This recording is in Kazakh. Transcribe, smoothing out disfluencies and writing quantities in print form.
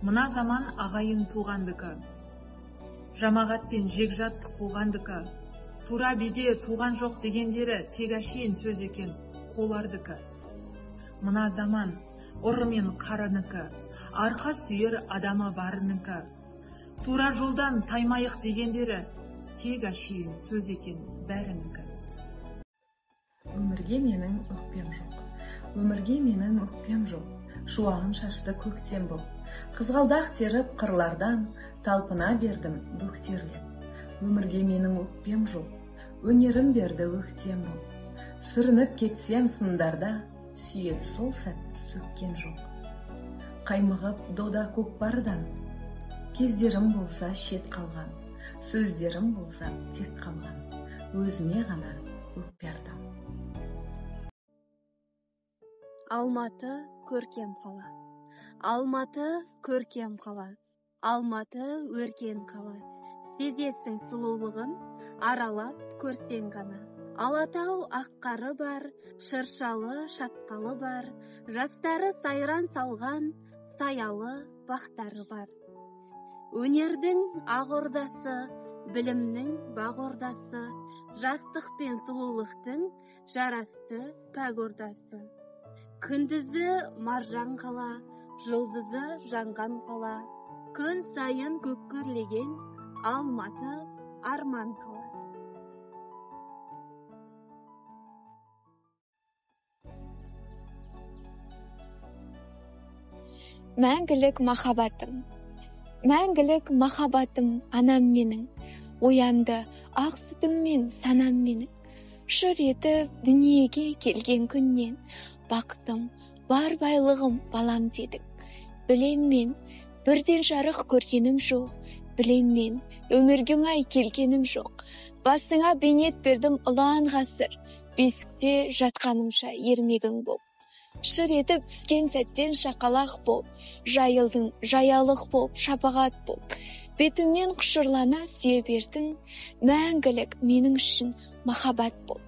Мына заман ағайын туғандікі, жамағат пен жекжат қуғандікі, тура биде туған жоқ дегендері тек әшейін сөз екен қулардікі. Мына заман ұры мен қараныкі, арқа сүйер адамы барыныкі, тура жолдан таймайық дегендері тек әшейін сөз екен бәрінікі. Өмірге менің өкпем жоқ, өмірге менің өкпем жоқ, шуағын шашты көктем боп, қызғалдақ теріп қырлардан, талпына бердім бөктерлеп. Өмірге менің өкпем жоқ, өнерім берді өктем боп, сүрініп кетсем сындарда, сүйеді сол сәт сөккен жоқ. Қаймығып дода көкпардан, кездерім болса шет қалған, сөздерім болса тек қалған, өзіме ғана өкпе артам. Алматы көркем қала. Алматы көркем қала. Алматы өркен қала. Сезесің сұлулығын, аралап көрсең ғана. Алатау ақ қары бар, шыршалы шатқалы бар, жастары сайран салған, саялы бақтары бар. Өнердің ақ ордасы, білімнің бақ ордасы, жастық пен сұлулықтың жарасты пәк ордасы. Күндізі маржан қала, жұлдызы жанған қала, күн сайын көккөрлеген Алматы арман қала. Мәңгілік махаббатым, мәңгілік махаббатым анам менің, оянды ақ сүтіңмен санам менің, шыр етіп дүниеге келген күннен, бақытым, бар байлығым балам дедің. Білем мен, бірден жарық көргенім жоқ, білем мен, өмірге оңай келгенім жоқ. Басыңа бейнет бердім ұлан ғасыр, бесікте жатқанымша ермегің боп. Шыр етіп түскен сәттен шақалақ боп, жайылдың жаялық боп, шапағат боп. Бетімнен құшырлана сүйе бердің, мәңгілік менің үшін махаббат боп.